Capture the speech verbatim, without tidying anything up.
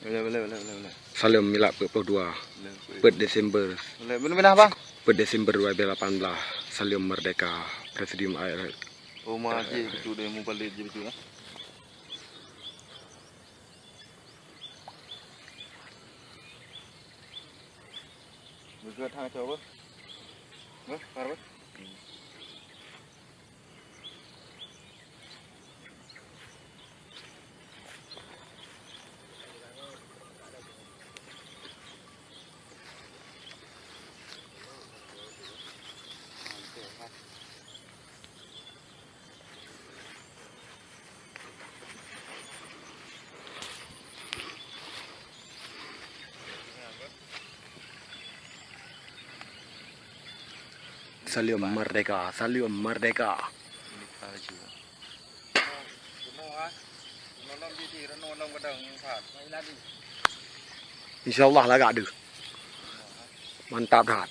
Boleh, boleh, boleh, boleh, boleh. Saleuem Milad peuet ploh dua, Boleh, boleh. Peuet Desember. Boleh, boleh, boleh, Bang. Peuet Desember dua ribu lapan belas, Saleuem Merdeka, Presidium A R. Oh, ma, cit, betul deh, mu balik je betul, eh. Beugöt hang coba. Beuh, par beuh. Saleuem Merdeka, Saleuem Merdeka. Insya Allah lagak deuh. Mantap that.